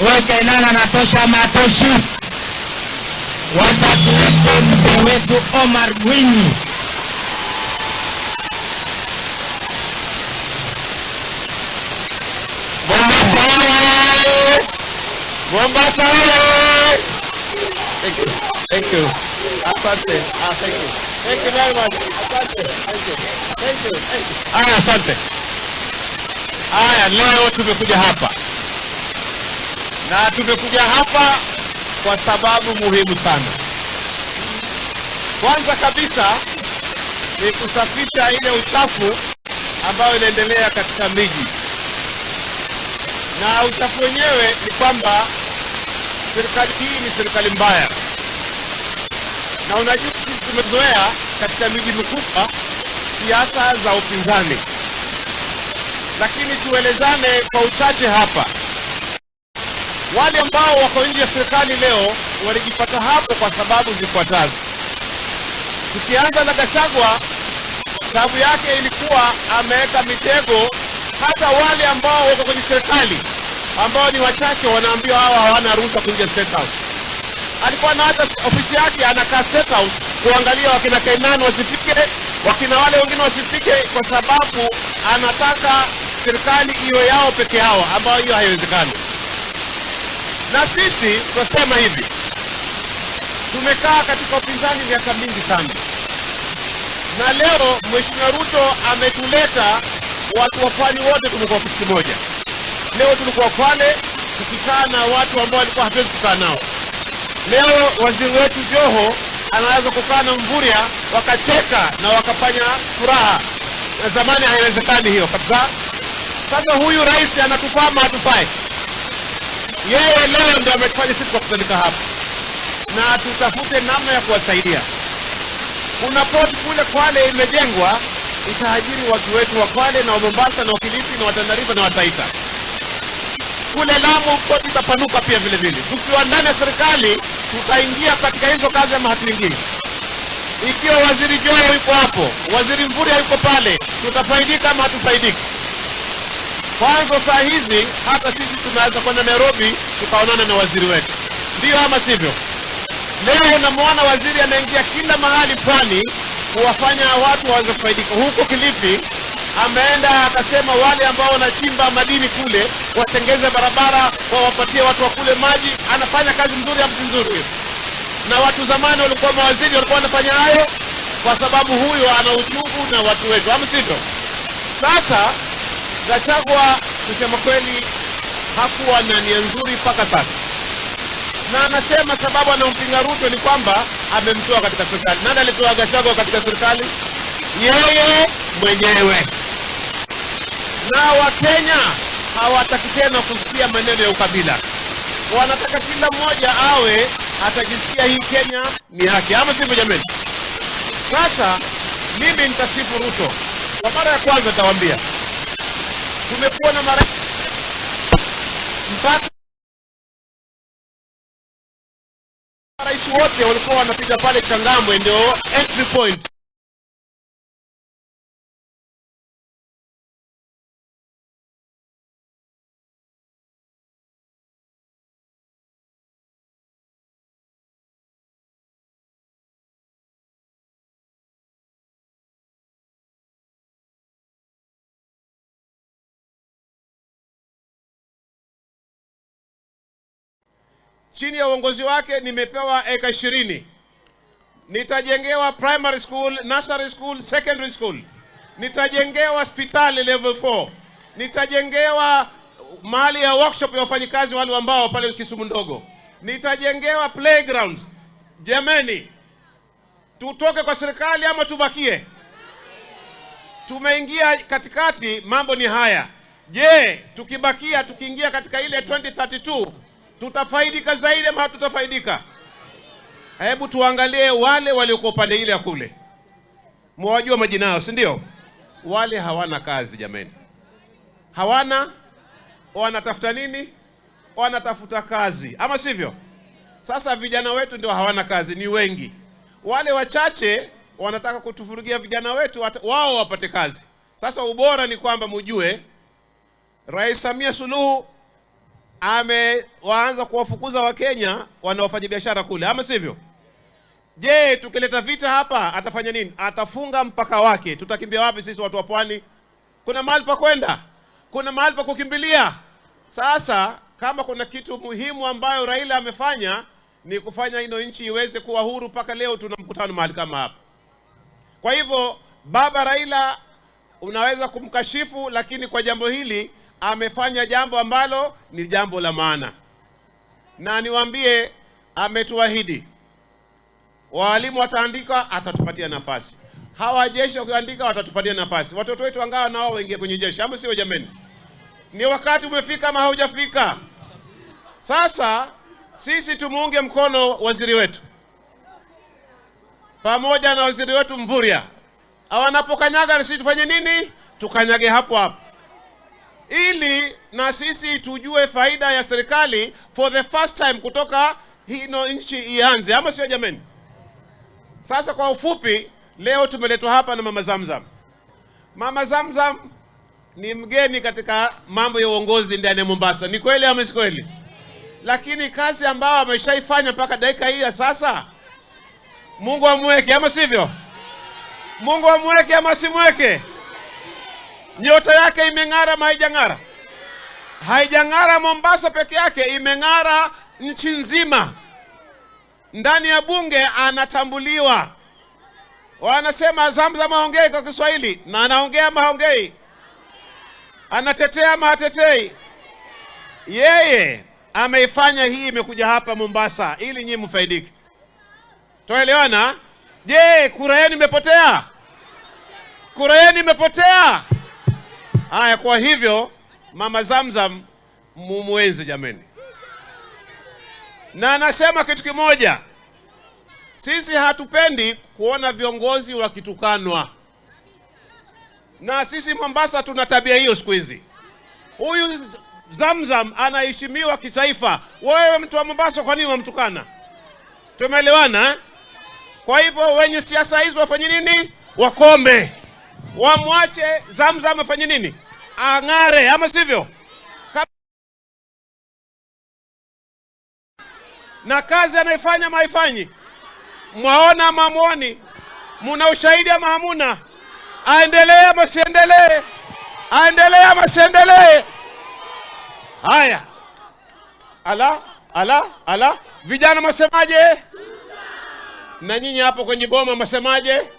Huyu Kainan anatosha ama hatoshi? Wacha tuweke mzee wetu Omar Mwinyi. Mombasa oye! Mombasa oye! Thank you. Thank you. Asante. Ah, thank you. Thank you very much. Asante. Thank you. Thank you. Thank you. Haya, asante. Haya, leo tumekuja hapa na tumekuja hapa kwa sababu muhimu sana. Kwanza kabisa ni kusafisha ile uchafu ambayo inaendelea katika miji, na uchafu wenyewe ni kwamba serikali hii ni serikali mbaya, na unajua sisi tumezoea katika miji mikubwa siasa za upinzani, lakini tuelezane kwa uchache hapa. Wale ambao wako nje ya serikali leo walijipata hapo kwa sababu zifuatazo. Tukianza na Gachagua, sababu yake ilikuwa ameweka mitego. Hata wale ambao wako kwenye serikali ambao ni wachache wanaambiwa hawa hawana ruhusa kuingia State House. Alikuwa na hata ofisi yake anakaa State House kuangalia wakina Kainan wasifike, wakina wale wengine wasifike, kwa sababu anataka serikali iwe yao peke yao, ambayo hiyo haiwezekani. Na sisi tunasema hivi, tumekaa katika upinzani miaka mingi sana, na leo Mheshimiwa Ruto ametuleta watu wa pwani wote, tumekuwa kitu kimoja. Leo tulikuwa Kwale tukikaa na watu ambao walikuwa hatuwezi kukaa nao. Leo waziri wetu Joho anaweza kukaa na Mvurya wakacheka na wakafanya furaha, na zamani haiwezekani hiyo kabisa. Sasa huyu rais anatufaa ama hatufai? Yeye leo ndio ametufanya sisi tukakusanyika hapa, na tutafute namna ya kuwasaidia. Kuna port kule Kwale imejengwa, itaajiri watu wetu wa Kwale na wa Mombasa na wa Kilifi na wa Tana River na wa Taita. Kule Lamu port itapanuka pia vile vile. Tukiwa ndani ya serikali tutaingia katika hizo kazi ama hatuingii? Ikiwa waziri Joho yuko hapo, waziri Mvurya yuko pale, tutafaidika ama hatufaidiki? Kwanza saa hizi hata sisi tunaweza kwenda Nairobi tukaonana na waziri wetu, ndio ama sivyo? Leo unamwona waziri anaingia kila mahali pwani kuwafanya watu waweze kufaidika. Huko Kilifi ameenda akasema wale ambao wanachimba madini kule watengeze barabara, wawapatie watu wa kule maji. Anafanya kazi nzuri ama si nzuri? Na watu zamani walikuwa mawaziri walikuwa wanafanya hayo, kwa sababu huyo ana uchungu na watu wetu, ama sivyo? Sasa Gachagua kusema kweli hakuwa na nia nzuri mpaka sasa, na anasema sababu anampinga Ruto ni kwamba amemtoa katika serikali. Nani alitoa Gachagua katika serikali? Yeye mwenyewe. Na Wakenya hawataki tena kusikia maneno ya ukabila, wanataka kila mmoja awe atajisikia hii Kenya ni yake, ama sivyo jameni? Sasa mimi nitasifu Ruto kwa mara ya kwanza, nitawaambia tumekuwa na mara mpaka rais wote walikuwa wanapita pale Changamwe, ndio entry point. Chini ya uongozi wake nimepewa eka 20. Nitajengewa primary school, nursery school, secondary school. Nitajengewa hospitali level 4. Nitajengewa mahali ya workshop ya wafanyikazi wale ambao pale Kisumu ndogo. Nitajengewa playgrounds. Jameni, tutoke kwa serikali ama tubakie? Tumeingia katikati, mambo ni haya. Je, tukibakia tukiingia katika ile 2032 tutafaidika zaidi ama hatutafaidika? Hebu tuangalie wale waliokuwa upande ile ya kule, mwajua majina yao, si ndio? Wale hawana kazi jameni, hawana, wanatafuta nini? Wanatafuta kazi, ama sivyo? Sasa vijana wetu ndio hawana kazi, ni wengi. Wale wachache wanataka kutuvurugia vijana wetu wao wapate kazi. Sasa ubora ni kwamba mujue Rais Samia Suluhu Amewaanza kuwafukuza Wakenya wanaofanya biashara kule, ama sivyo? Je, tukileta vita hapa atafanya nini? Atafunga mpaka wake. Tutakimbia wapi sisi watu wa pwani? Kuna mahali pa kwenda? Kuna mahali pa kukimbilia? Sasa kama kuna kitu muhimu ambayo Raila amefanya ni kufanya ino nchi iweze kuwa huru. Mpaka leo tuna mkutano mahali kama hapa. Kwa hivyo baba Raila unaweza kumkashifu, lakini kwa jambo hili amefanya jambo ambalo ni jambo la maana. Na niwaambie, ametuahidi walimu wataandika, atatupatia nafasi. Hawa jeshi wakiandika watatupatia nafasi. Watoto wetu angawa nao waingie kwenye jeshi, ama sio jameni? Ni wakati umefika ama haujafika? Sasa sisi tumuunge mkono waziri wetu pamoja na waziri wetu Mvurya. Wanapokanyaga sisi tufanye nini? Tukanyage hapo hapo, ili na sisi tujue faida ya serikali for the first time kutoka hino nchi ianze, ama sio jameni? Sasa kwa ufupi, leo tumeletwa hapa na Mama Zamzam. Mama Zamzam ni mgeni katika mambo ya uongozi ndani ya Mombasa. Ni kweli ama si kweli? Lakini kazi ambayo ameshaifanya mpaka dakika hii ya sasa, Mungu amweke, ama sivyo? Mungu amweke ama simweke? Nyota yake imeng'ara ama haijang'ara? Haijang'ara Mombasa peke yake, imeng'ara nchi nzima. Ndani ya bunge anatambuliwa. Wanasema Zamzam haongei kwa Kiswahili, na anaongea ama haongei? Anatetea ama hatetei? Yeye ameifanya hii, imekuja hapa Mombasa ili nyinyi mfaidike. Tuelewana? Je, kura yenu imepotea? Kura yenu imepotea? Haya, kwa hivyo Mama Zamzam mumuenzi jameni. Na anasema kitu kimoja, sisi hatupendi kuona viongozi wakitukanwa. Na sisi Mombasa tuna tabia hiyo siku hizi. Huyu Zamzam anaheshimiwa kitaifa. Wewe mtu wa Mombasa kwa nini wamtukana? Tumeelewana eh? Kwa hivyo wenye siasa hizo wafanye nini? Wakome. Wamwache Zamzam afanye nini? Ang'are, ama sivyo? Na kazi anaifanya maifanyi, mwaona ama muoni? Muna ushahidi ama hamuna? Aendelee ama siendelee? Aendelee ama siendelee? Haya, ala ala ala, vijana masemaje? Na nyinyi hapo kwenye boma masemaje?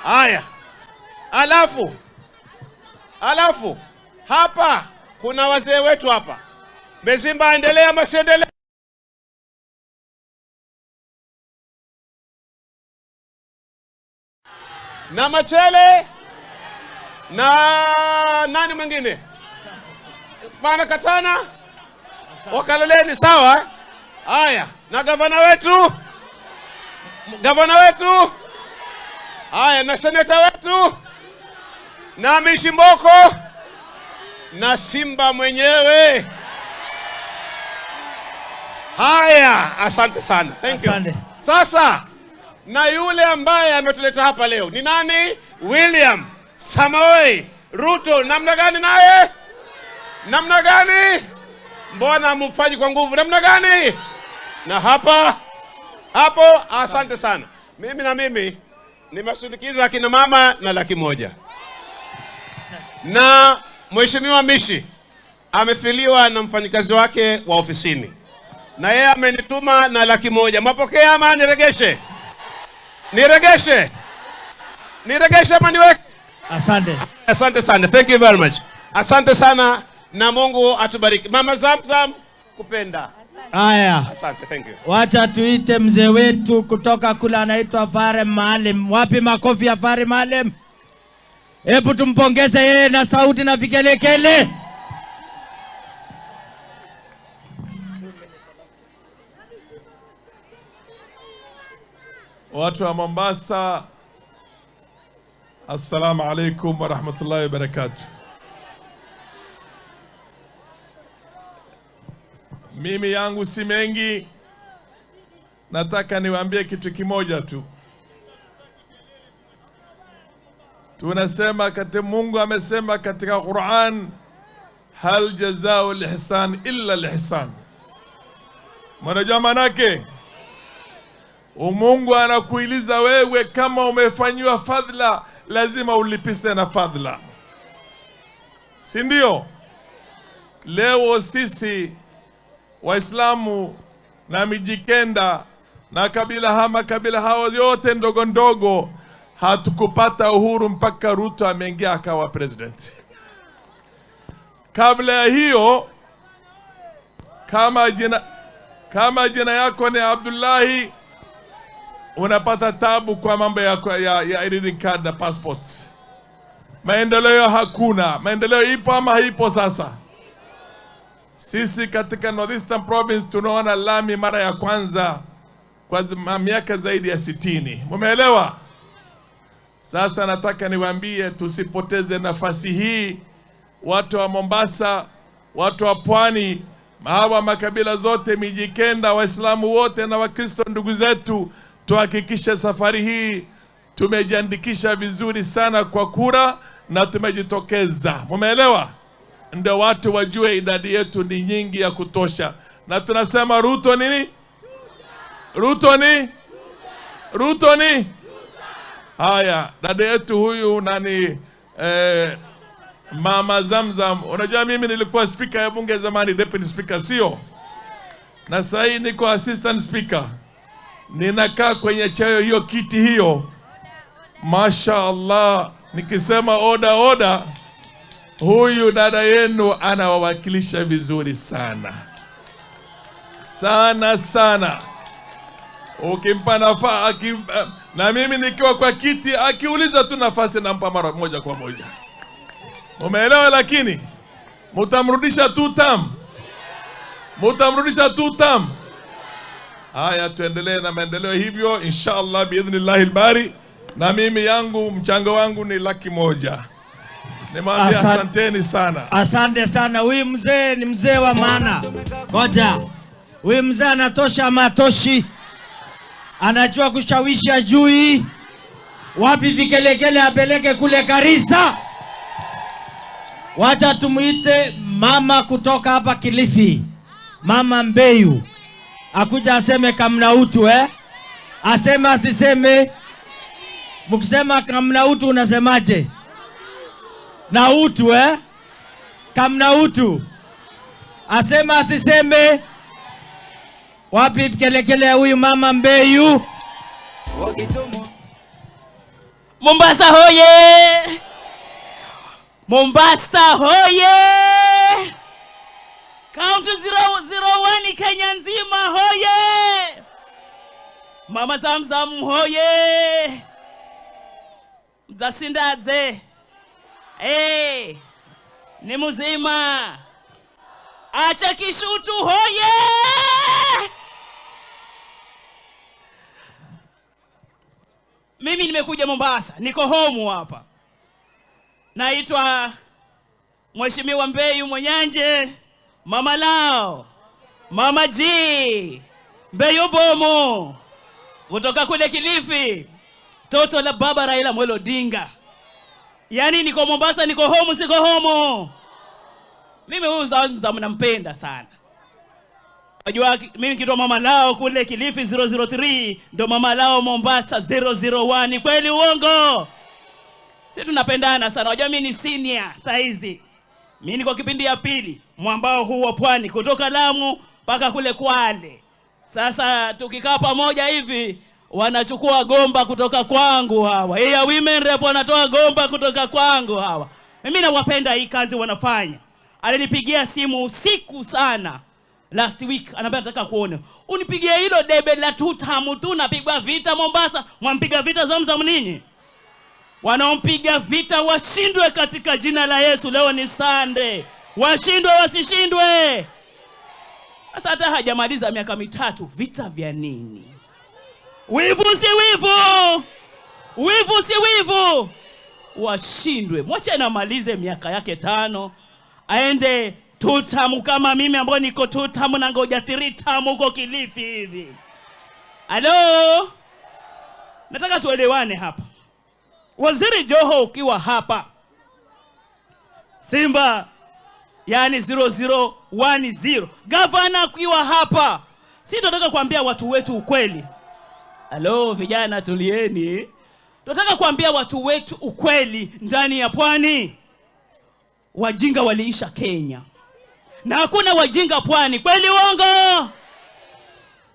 Haya, alafu hapa kuna wazee wetu hapa. Bezimba aendelee ama siendelee? Na Machele na nani mwingine? Bana Katana wakaleleni, sawa? Haya, na gavana wetu, haya, na seneta wetu, na Mishimboko, na Simba mwenyewe. Haya, asante sana, thank you. Asante. Sasa na yule ambaye ametuleta hapa leo ni nani? William Samoei Ruto. Namna gani naye? Namna gani? Mbona mfanyi kwa nguvu? Namna gani? Na hapa hapo, asante sana. Mimi na mimi nimesindikiza akina mama na 100,000. Na Mheshimiwa Mishi amefiliwa na mfanyikazi wake wa ofisini, na yeye amenituma na 100,000. Mapokea ama niregeshe? Niregeshe? Niregeshe ama niweke? Asante. Asante sana. Thank you very much. Asante sana na Mungu atubariki. Mama Zamzam kupenda. Haya. Asante, thank you. Wacha tuite mzee wetu kutoka kule anaitwa Fare Maalim. Wapi makofi ya Fare Maalim? Hebu tumpongeze yeye na sauti na vikelekele. Watu wa Mombasa, assalamu alaikum wa rahmatullahi wa barakatuh. Mimi yangu si mengi, nataka niwaambie kitu kimoja tu. Tunasema kati Mungu amesema katika Qur'an, Hal jazau lihsan illa lihsan. Mnajua manake? Mungu anakuuliza wewe, kama umefanyiwa fadhila lazima ulipise na fadhila, si ndio? Leo sisi Waislamu na Mijikenda na kabila hama kabila hao yote ndogo ndogo hatukupata uhuru mpaka Ruto ameingia akawa president. Kabla ya hiyo, kama jina yako ni Abdullahi, unapata tabu kwa mambo ya identity card na passport. Maendeleo hakuna. Maendeleo ipo ama haipo sasa? Sisi katika Northeastern Province tunaona lami mara ya kwanza kwa miaka zaidi ya 60. Mumeelewa? Sasa nataka niwaambie tusipoteze nafasi hii. Watu wa Mombasa, watu wa Pwani, hawa makabila zote, Mijikenda, Waislamu wote na Wakristo ndugu zetu, tuhakikishe safari hii tumejiandikisha vizuri sana kwa kura na tumejitokeza. Mumeelewa? Ndio watu wajue idadi yetu ni nyingi ya kutosha. Na tunasema Ruto nini? Ruto ni? Ruto ni? Haya, dada yetu huyu nani, Mama Zamzam. Unajua mimi nilikuwa speaker ya bunge zamani, deputy speaker, sio? Na sasa hii niko assistant speaker. Ninakaa kwenye cheo hiyo, kiti hiyo. Masha Allah, nikisema oda oda, huyu dada yenu anawawakilisha vizuri sana. Sana sana. Ukimpa nafasi, na mimi nikiwa kwa kiti, akiuliza tu nafasi nampa mara moja kwa moja. Umeelewa? Lakini mutamrudisha tu tam. Mutamrudisha tu tam. Haya, tuendelee na maendeleo hivyo inshallah biidhnillahi albari. Na mimi yangu mchango wangu ni 100,000. Nimwambia asanteni sana. Asante sana. Huyu mzee ni mzee wa maana. Ngoja. Huyu mzee anatosha ama hatoshi? Anajua kushawishi ajui. Wapi vikelekele apeleke kule Garissa. Wacha tumuite mama kutoka hapa Kilifi, Mama Mbeyu, akuja aseme kamna utu eh? Aseme asiseme? Mkisema kamna utu unasemaje? Na utu eh? Kamna utu. Aseme asiseme? Wapi vikelekele huyu Mama Mbeyu? Mombasa hoye! Mombasa hoye! County 001 Kenya nzima hoye! Mama Zamzam hoye! Mzasindadze. Hey, ni mzima. Acha kishutu hoye! Mimi nimekuja Mombasa, niko home hapa. Naitwa Mheshimiwa Mbeyu Mwenyanje, Mama Lao, Mama G, Mbeyu Bomo, kutoka kule Kilifi, toto la baba Raila Amolo Odinga. Yani niko Mombasa, niko home, siko home. Mimi huyu Zamzam nampenda sana. Unajua mimi kitwa Mama Lao kule Kilifi 003, ndo Mama Lao Mombasa 001. Kweli uongo? Sisi tunapendana sana. Unajua mimi ni senior saizi. Mimi niko kipindi ya pili mwambao huu wa pwani kutoka Lamu mpaka kule Kwale. Sasa tukikaa pamoja hivi wanachukua gomba kutoka kwangu hawa. Hii ya women rep wanatoa gomba kutoka kwangu hawa. Mimi nawapenda hii kazi wanafanya. Alinipigia simu usiku sana last week, anambia nataka kuona. Unipigie hilo debe la tutamu tu, napigwa vita Mombasa. Mwampiga vita Zamzam ninyi? Wanaompiga vita washindwe katika jina la Yesu. Leo ni Sunday. Washindwe wasishindwe? Sasa hata hajamaliza miaka mitatu, vita vya nini? Wivu si wivu. Wivu si wivu. Washindwe. Mwache namalize miaka yake 5. Aende tutamu kama mimi ambao niko tutamu na ngoja 3 tamu huko Kilifi hivi. Halo? Nataka tuelewane hapa. Waziri Joho ukiwa hapa, Simba yaani 0010. Gavana akiwa hapa, si tunataka kuambia watu wetu ukweli. Halo vijana, tulieni. Tunataka kuambia watu wetu ukweli. Ndani ya pwani wajinga waliisha Kenya, na hakuna wajinga pwani. Kweli uongo?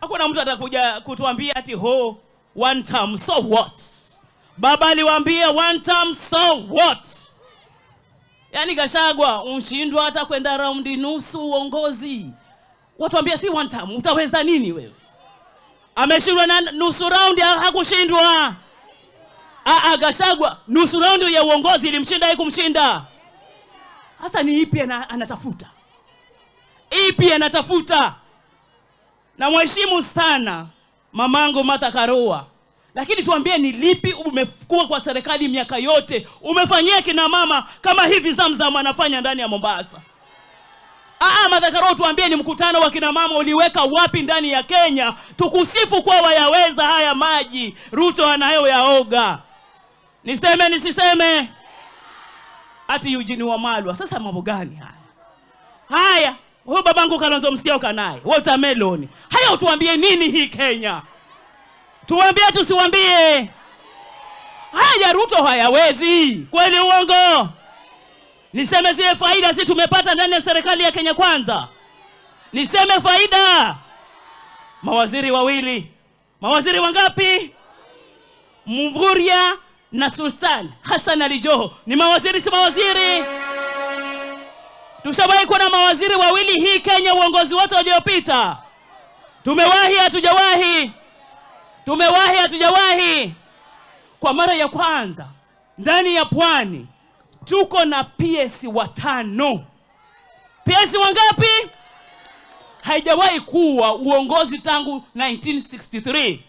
Hakuna mtu atakuja kutuambia ati ho one term, so what? Baba aliwaambia one term, so what? Yaani Gachagua unshindwa hata kwenda raundi nusu uongozi, watuambia si one term, utaweza nini wewe? Ameshindwa na nusu raundi, hakushindwa. Aa, Gachagua nusu raundi ya uongozi ilimshinda, haikumshinda? Sasa ni ipi anatafuta? Ipi anatafuta? Na mheshimu sana mamangu Martha Karua, lakini tuambie ni lipi umekuwa kwa serikali miaka yote umefanyia kina mama kama hivi Zamzam anafanya ndani ya Mombasa? Aa, Martha Karua, tuambie ni mkutano wa kina mama uliweka wapi ndani ya Kenya tukusifu kwa wayaweza haya maji Ruto anayoyaoga. Niseme nisiseme? Ati Eugene Wamalwa, sasa mambo gani haya? Haya, huyu babangu Kalonzo Musyoka naye watermelon. Haya, utuambie nini hii Kenya? Tuambie tusiwambie? Haya ya Ruto hayawezi. Kweli uongo? Niseme zile faida si tumepata ndani ya serikali ya Kenya Kwanza? Niseme faida? Mawaziri wawili. Mawaziri wangapi? Mvurya na Sultan Hassan Ali Joho. Ni mawaziri si mawaziri? Tushawahi kuwa na mawaziri wawili hii Kenya uongozi wote uliopita? Tumewahi hatujawahi? Tumewahi hatujawahi? Kwa mara ya kwanza ndani ya pwani tuko na PS watano. PS wangapi? Haijawahi kuwa uongozi tangu 1963.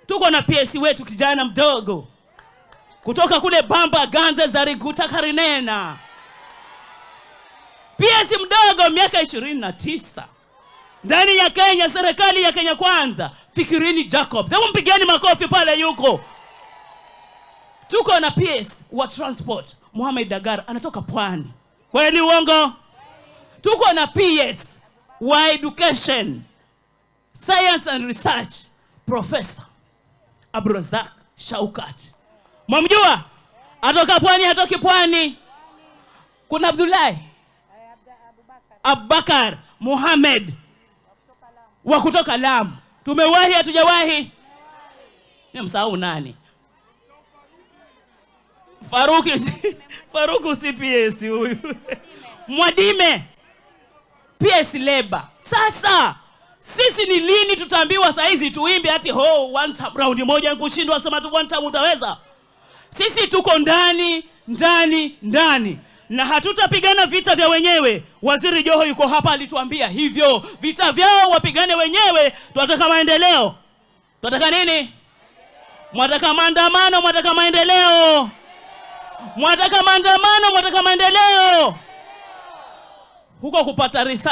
Tuko na PS wetu kijana mdogo kutoka kule Bamba Ganze Zariguta Karinena. PS mdogo miaka 29 ndani ya Kenya, serikali ya Kenya Kwanza. Fikirini Jacobs, hebu mpigeni makofi pale yuko. Tuko na PS wa transport Mohamed Dagar, anatoka pwani. Kweli uongo? Tuko na PS wa education, science and research, Professor Abdulrazak Shaukat. Mwamjua? Atoka pwani, hatoki pwani? Kuna Abdullahi Abubakar Muhammad wa kutoka Lamu. Tumewahi hatujawahi? Nimsahau nani? Faruku Faruku si PS huyu. Mwadime PS Leba. Sasa sisi ni lini tutaambiwa saa hizi tuimbe ati ho one time round moja kushindwa, sema tu one time utaweza? Sisi tuko ndani ndani ndani na hatutapigana vita vya wenyewe. Waziri Joho yuko hapa, alituambia hivyo, vita vyao wapigane wenyewe. Tunataka maendeleo. Tunataka nini? Mwataka maandamano, mwataka maendeleo. Mwataka maandamano, mwataka maendeleo. Huko kupata risasi.